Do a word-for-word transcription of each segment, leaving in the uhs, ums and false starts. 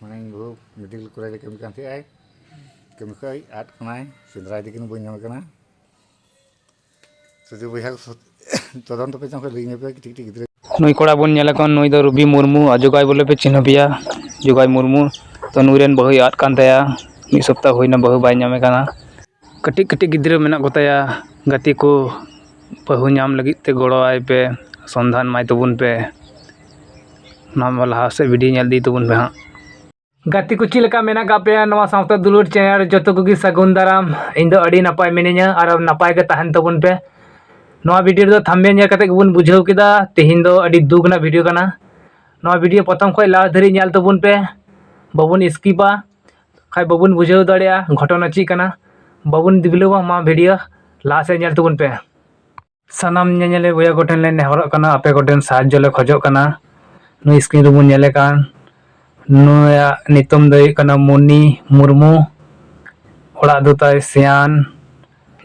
ᱢᱟᱱᱮ ᱤᱧ ᱵᱟᱹᱦᱩ ᱢᱮᱰᱤᱠᱮᱞ ᱠᱚᱞᱮᱡᱽ ᱨᱮ ᱠᱟᱹᱢᱤ ᱠᱟᱱ ᱛᱟᱦᱮᱸᱜᱼᱟᱭ᱾ ᱠᱟᱹᱢᱤ ᱠᱷᱚᱡ ᱟᱫ ᱠᱟᱱᱟᱭ, ᱥᱮᱸᱫᱽᱨᱟᱭ ᱫᱤᱠᱤᱱ ᱵᱟᱹᱧ ᱧᱟᱢᱮ ᱠᱟᱱᱟ᱾ ᱥᱩᱫᱷᱩ ᱵᱚᱭᱦᱟ ᱠᱚ ᱥᱟᱶ-, ᱛᱚᱫᱚᱱᱛᱚ ᱯᱮ ᱪᱚᱝ ᱠᱷᱚᱡ ᱞᱟᱹᱭ ᱧᱚᱜ ᱯᱮ ᱠᱟᱹᱴᱤᱡ ᱠᱟᱹᱴᱤᱡ ᱜᱤᱫᱽᱨᱟᱹ᱾ ᱱᱩᱭ ᱠᱚᱲᱟ ᱵᱚᱱ ᱧᱮᱞᱮ ᱠᱟᱱ, ᱱᱩᱭ ᱫᱚ ᱨᱚᱵᱤ ᱢᱩᱨᱢᱩ, ᱟᱡᱚᱜᱟᱭ ᱵᱚᱞᱮ ᱯᱮ ᱪᱤᱱᱦᱟᱹᱯᱮᱭᱟ, ᱡᱚᱜᱟᱭ ᱢᱩᱨᱢᱩ᱾ ᱛᱚ ᱱᱩᱭ ᱨᱮᱱ ᱵᱟᱹᱦᱩᱭ ᱟᱫ ᱠᱟᱱ ᱛᱟᱭᱟ, ᱢᱤᱫ ᱥᱚᱯᱛᱟᱦ ᱦᱩᱭᱱᱟ ᱵᱟᱹᱦᱩ ᱵᱟᱭ ᱧᱟᱢᱮ ᱠᱟᱱᱟ᱾ ᱠᱟᱹᱴᱤᱡ ᱠᱟᱹᱴᱤᱡ ᱜᱤᱫᱽᱨᱟᱹ ᱢᱮᱱᱟᱜ ᱠᱚᱛᱟᱭᱟ, ᱜᱟᱛᱮ ᱠᱚ, ᱵᱟᱹᱦᱩ ᱧᱟᱢ ᱞᱟᱹᱜᱤᱫ ᱛᱮ ᱜᱚᱲᱚᱣᱟᱭ ᱯᱮ, ᱥᱚᱱᱫᱷᱟᱱ ᱮᱢᱟᱭ ᱛᱟᱵᱚᱱ ᱯᱮ᱾ ᱱᱚᱣᱟ ᱢᱟ ᱞᱟᱦᱟ ᱥᱮᱫ ᱵᱷᱤᱰᱤᱭᱳ ᱧᱮᱞ ᱤᱫᱤ ᱛᱟᱵᱚᱱ ᱯᱮ ᱦᱟᱸᱜ᱾ ᱜᱟᱛᱮ ᱠᱚ, ᱪᱮᱫ ᱞᱮᱠᱟ ᱢᱮᱱᱟᱜ ᱟᱠᱟᱫ ᱯᱮᱭᱟ ᱱᱚᱣᱟ ᱥᱟᱶᱛᱟ ᱫᱩᱞᱟᱹᱲ ᱪᱮᱱᱮᱞ ᱨᱮ? ᱡᱚᱛᱚ ᱠᱚᱜᱮ ᱥᱟᱹᱜᱩᱱ ᱫᱟᱨᱟᱢ᱾ ᱤᱧ ᱫᱚ ᱟᱹᱰᱤ ᱱᱟᱯᱟᱭ ᱢᱤᱱᱟᱹᱧᱟ ᱟᱨ ᱱᱟᱯᱟᱭ ᱜᱮ ᱛᱟᱦᱮᱱ ᱛᱟᱵᱚᱱ ᱯᱮ᱾ ᱱᱚᱣᱟ ᱵᱷᱤᱰᱤᱭᱳ ᱨᱮᱫᱚ ᱛᱷᱟᱢᱵᱱᱮᱞ ᱧᱮᱞ ᱠᱟᱛᱮ ᱜᱮᱵᱚᱱ ᱵᱩᱡᱷᱟᱹᱣ ᱠᱮᱫᱟ, ᱛᱮᱦᱮᱧ ᱫᱚ ᱟᱹᱰᱤ ᱫᱩᱠ ᱨᱮᱱᱟᱜ ᱵᱷᱤᱰᱤᱭᱳ ᱠᱟᱱᱟ᱾ ᱱᱚᱣᱟ ᱵᱷᱤᱰᱤᱭᱳ ᱯᱨᱚᱛᱷᱚᱢ ᱠᱷᱚᱱ ᱞᱟᱥᱴ ᱫᱷᱟᱹᱨᱤᱡ ᱧᱮᱞ ᱛᱟᱵᱚᱱ ᱯᱮ, ᱵᱟᱵᱚᱱ ᱥᱠᱤᱯᱟ, ᱠᱷᱟᱡ ᱵᱟᱵᱚᱱ ᱵᱩᱡᱷᱟᱹᱣ ᱫᱟᱲᱮᱭᱟᱜᱼᱟ ᱜᱷᱚᱴᱚᱱᱟ ᱪᱮᱫ ᱠᱟᱱᱟ᱾ ᱵᱟᱵᱚᱱ ᱵᱤᱞᱚᱢᱟ, ᱢᱟ ᱵᱷᱤᱰᱤᱭᱳ ᱞᱟᱦᱟ ᱥᱮᱫ ᱧᱮᱞ ᱛᱟᱵᱚᱱ ᱯᱮ᱾ ᱥᱟᱱᱟᱢ ᱧᱮᱧᱮᱞᱤᱭᱟᱹ ᱵᱚᱭᱦᱟ ᱠᱚᱴᱷᱮᱱ ᱞᱮ ᱱᱮᱦᱚᱨᱚᱜ ᱠᱟᱱᱟ, ᱟᱯᱮ ᱠᱚᱴᱷᱮᱱ ᱥᱟᱦᱟᱡᱽᱡᱚ ᱞᱮ ᱠᱷᱚᱡᱚᱜ ᱠᱟᱱᱟ᱾ ᱱᱩᱭ ᱥᱠᱨᱤᱱ ᱨᱮᱵᱚᱱ ᱧᱮᱞᱮ ᱠᱟᱱ, ᱱᱩᱭᱟᱜ ᱧᱩᱛᱩᱢ ᱫᱚ ᱦᱩᱭᱩᱜ ᱠᱟᱱᱟ ᱢᱩᱱᱤ ᱢᱩᱨᱢᱩ᱾ ᱚᱲᱟᱜ ᱫᱚ ᱛᱟᱭ ᱥᱤᱭᱟᱱ,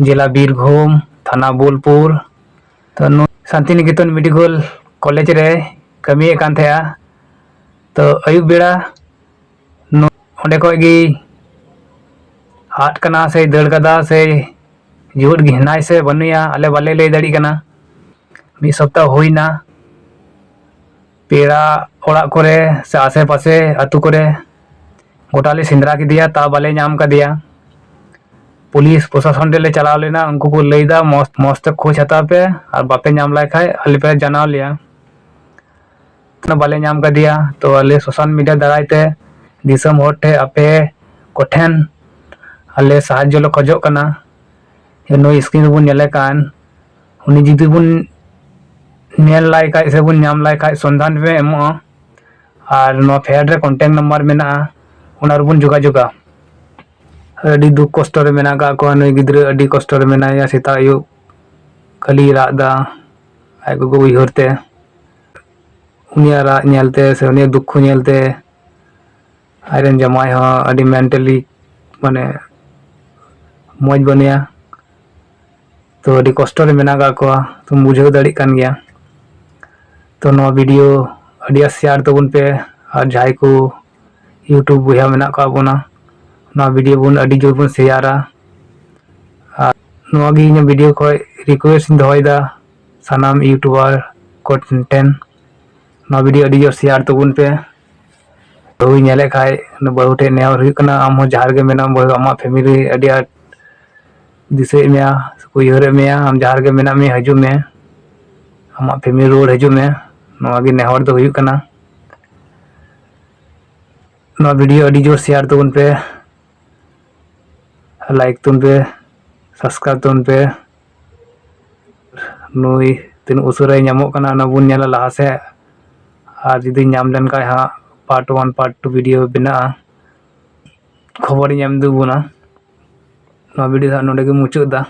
ᱡᱮᱞᱟ ᱵᱤᱨᱵᱷᱩᱢ, ᱛᱷᱟᱱᱟ ᱵᱳᱞᱯᱩᱨ᱾ ᱛᱚ ᱱᱩᱭ ᱥᱟᱱᱛᱤᱱᱤᱠᱮᱛᱚᱱ ᱢᱮᱰᱤᱠᱮᱞ ᱠᱚᱞᱮᱡᱽ ᱨᱮ ᱠᱟᱹᱢᱤᱭᱮᱫ ᱠᱟᱱ ᱛᱟᱦᱮᱸᱜᱼᱟ᱾ ᱛᱚ ᱟᱹᱭᱩᱵ ᱵᱮᱲᱟ ᱱᱩ-, ᱚᱸᱰᱮ ᱠᱷᱚᱡ ᱜᱮ ᱟᱫ ᱠᱟᱱᱟ ᱥᱮ ᱫᱟᱹᱲ ᱠᱟᱫᱟ ᱥᱮ ᱡᱤᱣᱮᱫ ᱜᱮ ᱦᱮᱱᱟᱭ ᱥᱮ ᱵᱟᱹᱱᱩᱭᱟ, ᱟᱞᱮ ᱵᱟᱞᱮ ᱞᱟᱹᱭ ᱫᱟᱲᱮᱭᱟᱜ ᱠᱟᱱᱟ᱾ ᱢᱤᱫ ᱥᱚᱯᱛᱟᱦ ᱦᱩᱭᱱᱟ, ᱯᱮᱲᱟ ᱚᱲᱟᱜ ᱠᱚᱨᱮ ᱥᱮ ᱟᱥᱮ ᱯᱟᱥᱮ ᱟᱹᱛᱩ ᱠᱚᱨᱮ ᱜᱚᱴᱟ ᱞᱮ ᱥᱮᱸᱫᱽᱨᱟ ᱠᱮᱫᱮᱭᱟ, ᱛᱟᱣ ᱵᱟᱞᱮ ᱧᱟᱢ ᱠᱟᱫᱮᱭᱟ᱾ ᱯᱩᱞᱤᱥ ᱯᱨᱚᱥᱟᱥᱚᱱ ᱴᱷᱮᱱ ᱞᱮ ᱪᱟᱞᱟᱣ ᱞᱮᱱᱟ, ᱩᱱᱠᱩ ᱠᱚ ᱞᱟᱹᱭᱫᱟ ᱢᱚᱸᱡᱽ, ᱢᱚᱸᱡᱽ ᱛᱮ ᱠᱷᱳᱡᱽ ᱦᱟᱛᱟᱣ ᱯᱮ, ᱟᱨ ᱵᱟᱯᱮ ᱧᱟᱢ ᱞᱟᱭ ᱠᱷᱟᱡ ᱟᱞᱮ ᱯᱮ ᱡᱟᱱᱟᱣ ᱞᱮᱭᱟ᱾ ᱵᱟᱞᱮ ᱧᱟᱢ ᱠᱟᱫᱮᱭᱟ᱾ ᱛᱚ ᱟᱞᱮ ᱥᱳᱥᱟᱞ ᱢᱤᱰᱤᱭᱟ ᱫᱟᱨᱟᱭ ᱛᱮ ᱫᱤᱥᱚᱢ ᱦᱚᱲ ᱴᱷᱮᱱ, ᱟᱯᱮ ᱠᱚᱴᱷᱮᱱ ᱟᱞᱮ ᱥᱟᱦᱟᱡᱽᱡᱚ ᱞᱮ ᱠᱷᱚᱡᱚᱜ ᱠᱟᱱᱟ᱾ ᱱᱩᱭ ᱥᱠᱨᱤᱱ ᱨᱮᱵᱚᱱ ᱧᱮᱞᱮ ᱠᱟᱱ, ᱩᱱᱤ ᱡᱩᱫᱤ ᱵᱚᱱ ᱧᱮᱞ ᱞᱟᱭ ᱠᱷᱟᱡ ᱥᱮ ᱵᱚᱱ ᱧᱟᱢ ᱞᱟᱭ ᱠᱷᱟᱡ, ᱥᱚᱱᱫᱷᱟᱱ ᱯᱮ ᱮᱢᱚᱜᱼᱟ᱾ ᱟᱨ ᱱᱚᱣᱟ ᱯᱷᱮᱰ ᱨᱮ ᱠᱚᱱᱴᱮᱠᱴ ᱱᱟᱢᱵᱟᱨ ᱢᱮᱱᱟᱜᱼᱟ, ᱚᱱᱟ ᱨᱮᱵᱚᱱ ᱡᱳᱜᱟᱡᱳᱜᱟ᱾ ᱟᱹᱰᱤ ᱫᱩᱠ ᱠᱚᱥᱴᱚ ᱨᱮ ᱢᱮᱱᱟᱜ ᱟᱠᱟᱫ ᱠᱚᱣᱟ, ᱱᱩᱭ ᱜᱤᱫᱽᱨᱟᱹ ᱟᱹᱰᱤ ᱠᱚᱥᱴᱚ ᱨᱮ ᱢᱮᱱᱟᱭᱟ, ᱥᱮᱛᱟᱜ ᱟᱹᱭᱩᱵ ᱠᱷᱟᱹᱞᱤ ᱨᱟᱜ ᱫᱟ ᱟᱡ ᱜᱚᱜᱚ ᱩᱭᱦᱟᱹᱨ ᱛᱮ᱾ ᱩᱱᱤᱭᱟᱜ ᱨᱟᱜ ᱧᱮᱞᱛᱮ ᱥᱮ ᱩᱱᱤᱭᱟᱜ ᱫᱩᱠᱠᱷᱚ ᱧᱮᱞᱛᱮ ᱟᱡᱨᱮᱱ ᱡᱟᱢᱟᱭ ᱦᱚᱸ ᱟᱹᱰᱤ ᱢᱮᱱᱴᱟᱞᱤ, ᱢᱟᱱᱮ, ᱢᱚᱡᱽ ᱵᱟᱹᱱᱩᱭᱟ᱾ ᱛᱚ ᱟᱹᱰᱤ ᱠᱚᱥᱴᱚ ᱨᱮ ᱢᱮᱱᱟᱜ ᱟᱠᱟᱫ ᱠᱚᱣᱟ, ᱛᱚᱢ ᱵᱩᱡᱷᱟᱹᱣ ᱫᱟᱲᱮᱭᱟᱜ ᱠᱟᱱ ᱜᱮᱭᱟ᱾ ᱛᱚ ᱱᱚᱣᱟ ᱵᱷᱤᱰᱤᱭᱳ ᱟᱹᱰᱤ ᱟᱸᱴ ᱥᱮᱭᱟᱨ ᱛᱟᱵᱚᱱ ᱯᱮ, ᱟᱨ ᱡᱟᱦᱟᱸᱭ ᱠᱚ YouTube ᱵᱚᱭᱦᱟ ᱢᱮᱱᱟᱜ ᱠᱟᱜ ᱵᱚᱱᱟ, ᱱᱚᱣᱟ video ᱵᱚᱱ ᱟᱹᱰᱤ ᱡᱳᱨ ᱵᱚᱱ ᱥᱮᱭᱟᱨᱟ᱾ ᱟᱨ ᱱᱚᱣᱟ ᱜᱮ ᱤᱧᱟᱹᱜ video ᱠᱷᱚᱡ request ᱤᱧ ᱫᱚᱦᱚᱭᱮᱫᱟ ᱥᱟᱱᱟᱢ YouTuber ᱠᱚ ᱴᱷᱮᱱ, ᱱᱚᱣᱟ video ᱟᱹᱰᱤ ᱡᱳᱨ share ᱛᱟᱵᱚᱱ ᱯᱮ᱾ ᱵᱟᱹᱦᱩᱭ ᱧᱮᱞᱮᱫ ᱠᱷᱟᱡ, ᱩᱱᱤ ᱵᱟᱹᱦᱩ ᱴᱷᱮᱱ ᱱᱮᱦᱚᱨ ᱦᱩᱭᱩᱜ ᱠᱟᱱᱟ, ᱟᱢ ᱦᱚᱸ ᱡᱟᱦᱟᱸ ᱨᱮᱜᱮ ᱢᱮᱱᱟᱢ ᱵᱟᱹᱦᱩ, ᱟᱢᱟᱜ family ᱟᱹᱰᱤ ᱟᱸᱴ ᱫᱤᱥᱟᱹᱭᱮᱫ ᱢᱮᱭᱟ, ᱩᱭᱦᱟᱹᱨᱮᱫ ᱢᱮᱭᱟ, ᱟᱢ ᱡᱟᱦᱟᱸ ᱨᱮᱜᱮ ᱢᱮᱱᱟᱜ ᱢᱮᱭᱟ ᱦᱤᱡᱩᱜ ᱢᱮ, ᱟᱢᱟᱜ family ᱨᱩᱣᱟᱹᱲ ᱦᱤᱡᱩᱜ ᱢᱮ᱾ ᱱᱚᱣᱟ ᱜᱮ ᱱᱮᱦᱚᱨ ᱫᱚ ᱦᱩᱭᱩᱜ ᱠᱟᱱᱟ᱾ ᱱᱚᱣᱟ video ᱟᱹᱰᱤ ᱡᱳᱨ share ᱛᱟᱵᱚᱱ ᱯᱮ, like ᱛᱟᱵᱚᱱ ᱯᱮ, subscribe ᱛᱟᱵᱚᱱ ᱯᱮ᱾ ᱱᱩᱭ ᱛᱤᱱᱟᱹᱜ ᱩᱥᱟᱹᱨᱟᱭ ᱧᱟᱢᱚᱜ ᱠᱟᱱᱟ, ᱚᱱᱟ ᱵᱚᱱ ᱧᱮᱞᱟ ᱞᱟᱦᱟ ᱥᱮᱫ᱾ ᱟᱨ ᱡᱩᱫᱤ ᱧᱟᱢ ᱞᱮᱱᱠᱷᱟᱡ ᱦᱟᱸᱜ part one part two video ᱵᱮᱱᱟᱜᱼᱟ, ᱠᱷᱚᱵᱚᱨᱤᱧ ᱮᱢ ᱤᱫᱤ ᱵᱚᱱᱟ᱾ ᱱᱚᱣᱟ video ᱫᱚ ᱦᱟᱸᱜ ᱱᱚᱰᱮ ᱜᱮ ᱢᱩᱪᱟᱹᱫ ᱮᱫᱟ᱾